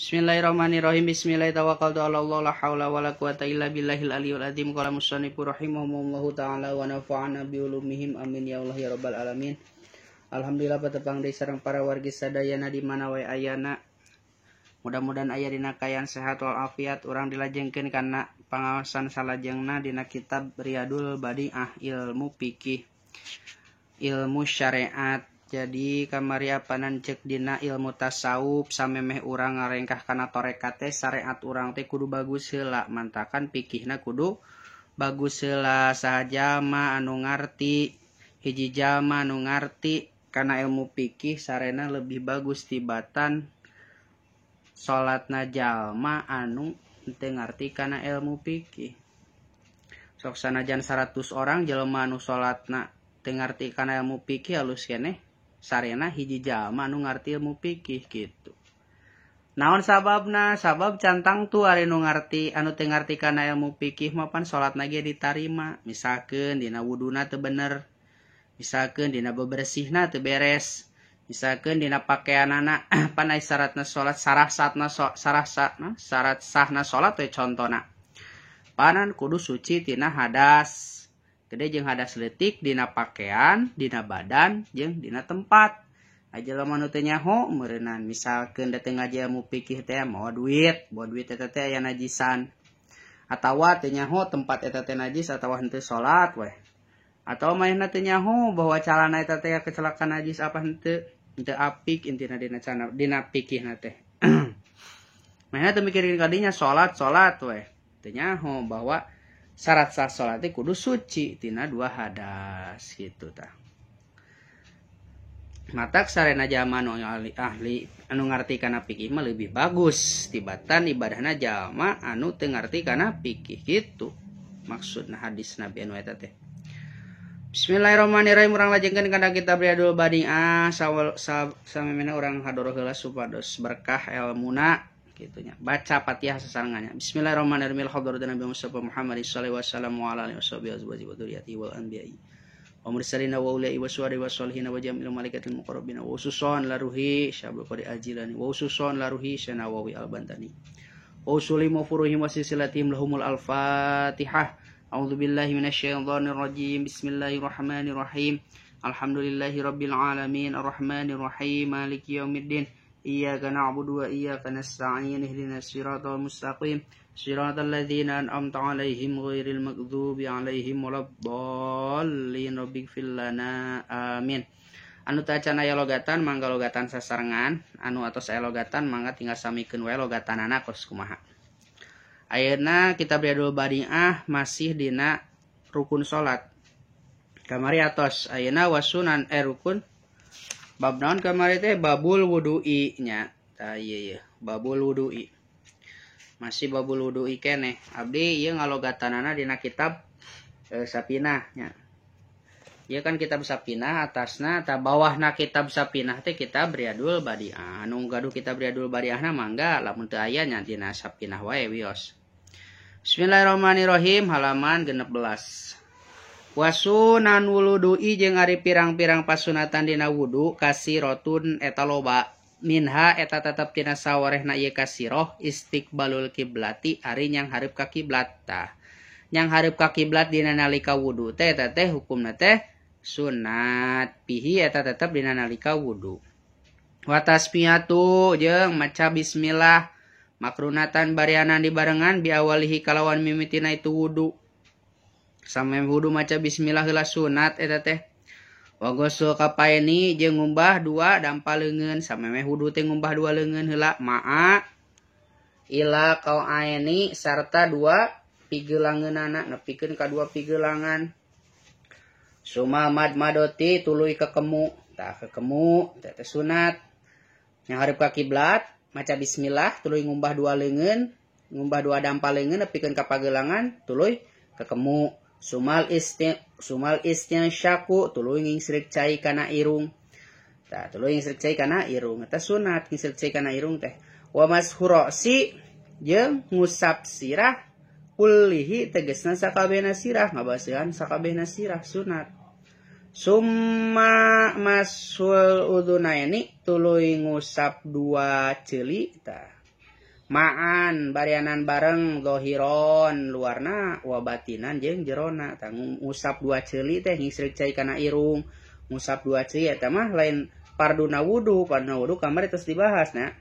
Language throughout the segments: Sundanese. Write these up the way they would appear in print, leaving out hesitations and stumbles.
Bismillahirrahmanirrahim. Bismillahirrahmanirrahim. Tawakkaltu ala Allah la haula wala quwata illa billahil aliyil azim. Qala musannifur rahimahumullahu taala wa nafa'ana bi ulumihim. Amin ya Allah ya rabbal alamin. Alhamdulillah patepang deui sareng para wargi sadayana di mana wae ayana. Mudah-mudahan aya dina kaayaan sehat wal afiat. Urang dilajengkeun kana pangaosan salajengna dina kitab Riyadul Badiah, ilmu fikih, ilmu syariat. Jadi kamari apanan cek dina ilmu tasawuf samemeh urang ngarengkah kana tarekat teh syariat urang teh kudu bagus heula, mantakan fikihna kudu bagus heula. Saha jalma anu ngarti, hiji jalma anu ngarti kana ilmu fikih sarena lebih bagus tibatan salatna jalma anu teu ngarti kana ilmu fikih. Sok sanajan 100 orang jelema anu salatna teu ngarti kana ilmu fikih alus keneh sarena hiji jalma anu ngarti ilmu fikih gitu. Naon sababna? Sabab cantang tu ari nu ngarti anu teu ngarti kana ilmu fikih mah pan salatna ge ditarima. Misalkeun dina wuduna teu bener, misalkeun dina bebersihna teu beres, misalkeun dina pakeanana pan ai syaratna salat sarah satna sarah sahna syarat sahna salat we contona. Panan kudu suci tina hadas gede jeung hadas leutik dina pakaian, dina badan, jeung dina tempat. Aja lamun nu teu nyaho meureunnan misalkeun da teu ngaji ilmu fikih teh mawa duit, bawa duit eta teh aya najisan. Atawa teu nyaho tempat eta teh najis atawa henteu salat weh. Atawa manehna teu nyaho bahwa calana eta teh kecelakaan najis apa henteu, henteu apik intina dina cana dina fikihna teh. Manehna teu mikirin kadinya salat salat weh. Teu nyaho bahwa syarat sah salat teh kudu suci tina dua hadas gitu tah. Matak sarena jalma anu ahli anu ngarti kana fikih mah lebih bagus tibatan ibadahna jalma anu teu ngarti kana fikih gitu. Maksudna hadis Nabi anu eta teh. Bismillahirrahmanirrahim. Urang lajengkeun kana kitab Riyadul Badiah samemehna urang hadoro heula supados berkah elmuna gitunya. Baca Fatihah sasarengannya. Bismillahirrahmanirrahim. Hadratus Nabi Mustafa Muhammad sallallahu alaihi wasallam wa ala alihi washabihi azwaji wa dzurriyyatihi wal anbiya'i wa mursalina wa ulai wa suwari wa sholihin wa jamil malaikatil muqarrabin wa ususon laruhi syabul qadi ajilani wa ususon laruhi syanawawi albantani wa usuli wa furuhim wa silsilatihim lahumul al-fatihah. A'udzu billahi minasyaitonir rajim. Bismillahirrahmanirrahim. Alhamdulillahi rabbil alamin arrahmanir rahim maliki yaumiddin. Iyyaka na'budu wa iyyaka nasta'in ihdinas siratal mustaqim siratal ladzina an'amta 'alaihim ghairil maghdubi 'alaihim waladdallin rabbighfir lana amin. Anu teu acan aya logatan mangga logatan sasarengan, anu atos aya logatan mangga tinggal samikeun wae logatanana kos kumaha. Ayeuna kitab Riyadul Badiah masih dina rukun salat. Kamari atos ayeuna wasunan rukun bab naon kamari teh babul wudu'i nya. Tah ieu ye, babul wudu'i. Masih babul wudu'i keneh. Abdi ieu ngalogatanana dina kitab Sapinah nya. Ieu kan kitab Sapinah atasna tah bawahna kitab Sapinah teh kitab Riyadul Badiah. Anu gaduh kitab Riyadul Badiahna mangga lamun teu aya nya dina Sapinah wae wios. Bismillahirrahmanirrahim halaman 16. Wasunan wuludu'i jeung ari pirang-pirang pasunatan dina wudu kasirotun eta loba minha eta tetep tina sawarehna ieu kasiroh istiqbalul kiblati ari nyang hareup ka kiblat. Tah nyang hareup ka kiblat dina nalika wudu teh eta teh hukumna teh sunat pihi eta tetep dina nalika wudu. Wa tasmiyatu jeung maca bismillah makrunatan barianan dibarengan biawalihi kalawan mimitina itu wudu. Samem wudu maca bismillah heula sunat eta teh. Wa ghusl kapaini jeung ngumbah dua dampa leungeun samemeh wudu teh ngumbah dua leungeun heula maa ila qauaini sarta dua pigelangeunana nepikeun ka dua pigelangan. Suma madmadoti tuluy kekemu tah kekemu teh teh sunat. Yang hareup ka kiblat maca bismillah tuluy ngumbah dua leungeun ngumbah dua dampa leungeun nepikeun ka pagelangan tuluy kekemu. Sumal istinsyaku tuluy ngingsrik cai kana irung. Tah tuluy ngingsrik cai kana irung eta sunat ngingsrik cai kana irung teh. Wa mashurasi jeung ngusap sirah kullihi tegasna sakabehna sirah ngabaseuhan sakabehna sirah sunat. Summa masul udunaini tuluy ngusap dua ceuli tah. Ma'an barianan bareng zahiron luarna wa batinan jeung jerona. Tah ngusap dua ceuli teh ngisreuk cai kana irung, ngusap dua ceuli eta mah lain farduna wudu, farduna wudu kamari tos dibahas na.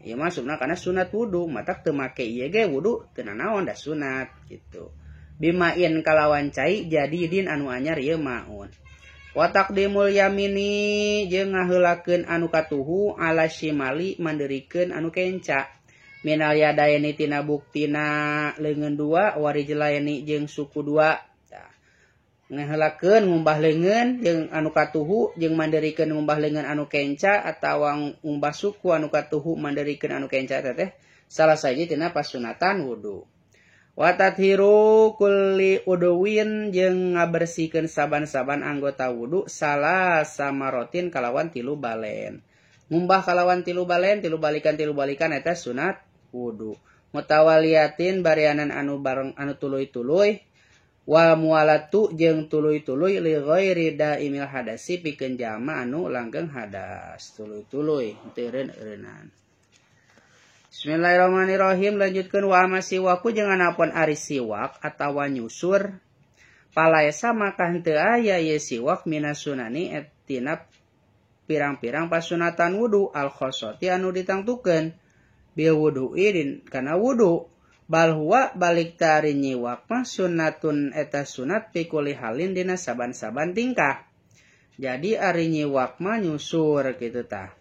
Ieu mah masukna kana sunat wudu, matak teu make ieu ge wudu teu nanaon da sunat gitu. Bimain kalawan cai jadidin anu anyar ieu maun. Wa taqdimul yamini jeung ngaheulakeun anu katuhu ala shimali manderikeun anu kenca. Minal yadaini tina buktina leungeun dua warijlaini jeung suku dua. Tah ngaheulakeun ngumbah leungeun jeung anu katuhu jeung manderikeun ngumbah leungeun anu kenca atawa ngumbah suku anu katuhu manderikeun anu kenca teh salah sahiji tina pasunatan wudu. Wa tathiru kulli udwin jeung ngabersihkeun saban-saban anggota wudu salah samarotin kalawan tilu balen. Ngumbah kalawan tilu balen, tilu balikan eta sunat wudu. Mutawaliatin barianan anu bareng anu tuluy-tuluy wal mualatu jeung tuluy-tuluy li ghairi daimil hadasi pikeun jalma anu langgeng hadas tuluy-tuluy teu eureun-eureunnan. Bismillahirrahmanirrahim lanjutkeun wa amasiwaku jeung anapun ari siwak atawa nyusur palaesa maka henteu aya ieu siwak minasunani tina pirang-pirang pasunatan wudu al khosoti anu ditangtukeun bil wudu'i din kana wudu bal huwa balik tari nyiwak mah sunnatun eta sunat pikuli halin dina saban-saban tingkah. Jadi ari nyiwak mah nyusur kitu tah.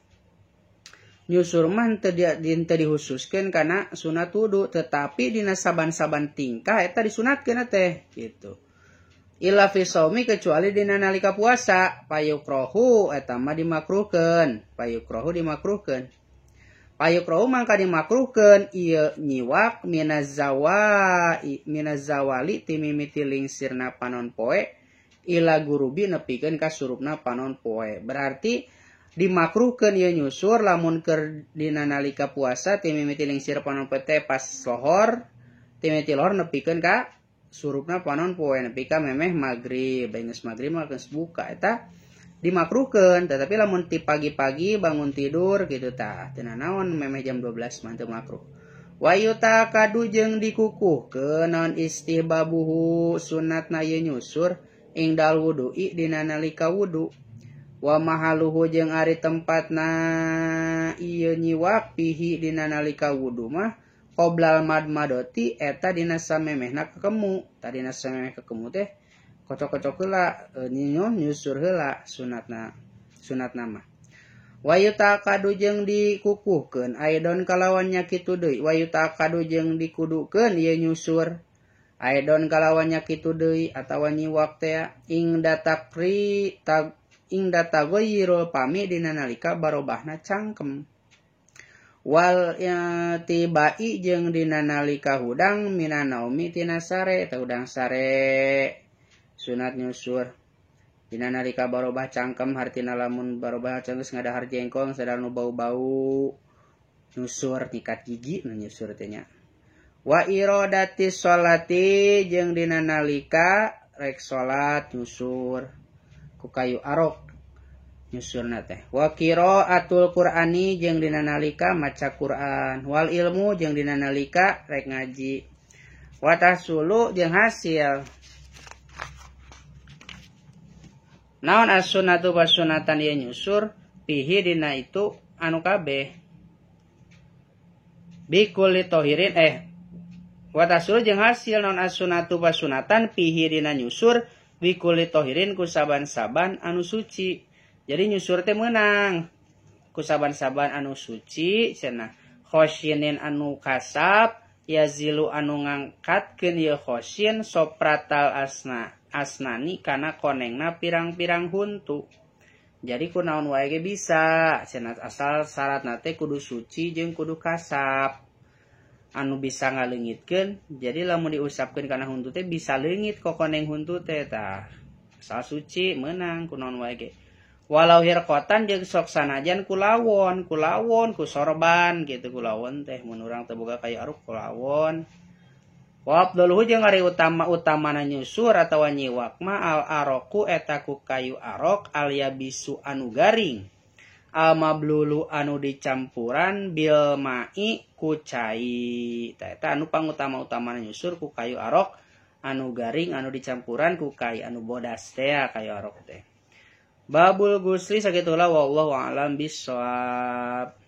Nyusur mah teu dihususkeun kana sunat wudu tetapi dina saban-saban tingkah eta disunatkeun teh kitu. Illa fi shaumi kecuali dina nalika puasa payukrohu eta mah dimakruhkeun, payukrohu dimakruhkeun. Payukrohu mangka dimakruhkeun ieu nyiwak minazawali timimiti lingsirna panon poe ila gurubi nepikeun ka surupna panon poe. Berarti dimakruhkeun ieu nyusur lamun keur dina nalika puasa timimiti lingsir panon poe teh pas lohor, timimiti lohor nepikeun ka surupna panon poe nepi ka memeh magrib, geus magrib mah geus buka eta dimakruhkeun. Tetapi lamun ti pagi-pagi bangun tidur kitu tah teu nanaon memeh jam 12 mah teu makruh. Wa yutakadu jeung dikukuhkeun naon istihbabuhu sunatna ieu nyusur ing dal wudu'i dina nalika wudu. Wa mahaluhu jeung ari tempatna ieu nyiwak pihi dina nalika wudu mah qoblal madmadoti eta dina samemehna kekemu. Tadina samemeh kekemu teh kocok-kocok heula nyusur heula sunatna mah. Wa yutakadu jeung dikukuhkeun aidon kalawan nya kitu deui. Wa yutakadu jeung dikudukeun ieu nyusur aidon kalawan nya kitu deui atawa nyiwak teh ing datakri tag ing dataghayyirul pami dina nalika barobahna cangkem. Wal tibai jeung dina nalika hudang minanaumi tina sare teh hudang sare sunat nyusur dina nalika barobah cangkem hartina lamun barobah cangkem geus ngadahar jengkol sadar nu bau-bau nyusur nyikat gigi nu nyusur teh nya. Wa iradati sholati jeung dina nalika rek salat nyusur ku kayu arok nyusurna teh. Wa qiraatul Qur'ani jeung dina nalika maca Qur'an, wal ilmu jeung dina nalika rek ngaji, wa tahsulu jeung hasil. Naon as-sunnatu wasunatan ieu nyusur pihi dina itu anu kabeh bikulli tohirin wa tahsulu jeung hasil naon as-sunnatu wasunatan pihi dina nyusur bikulli tohirin ku saban-saban anu suci. Jadi nyusur teh meunang ku saban-saban anu suci cenah khosyinin anu kasab yazilu anu ngangkatkeun ieu khosyin sopratal asna asnani kana konengna pirang-pirang huntu. Jadi kunaon wae ge bisa cenah asal syaratna teh kudu suci jeung kudu kasab anu bisa ngaleungitkeun. Jadi lamun diusapkeun kana huntu teh bisa leungit kokoneng huntu teh tah. Asal suci meunang kunaon wae ge. Walau hirqotan jeung sok sanajan kulawon, kulawon ku sorban gitu kulawon teh mun urang teu boga kayu aruk kulawon. Wa afdaluhu jeung ari utama-utamana nyusur atawa nyiwak mah al aroku eta ku kayu arok al yabisu anu garing. Al-mablulu anu dicampuran bil ma'i ku cai. Tah eta anu pangutama-utamana nyusur ku kayu arok anu garing anu dicampuran ku kai anu bodas teh kayu arok teh. Babul gusli sakitulah, wallahu a'lam bissawab.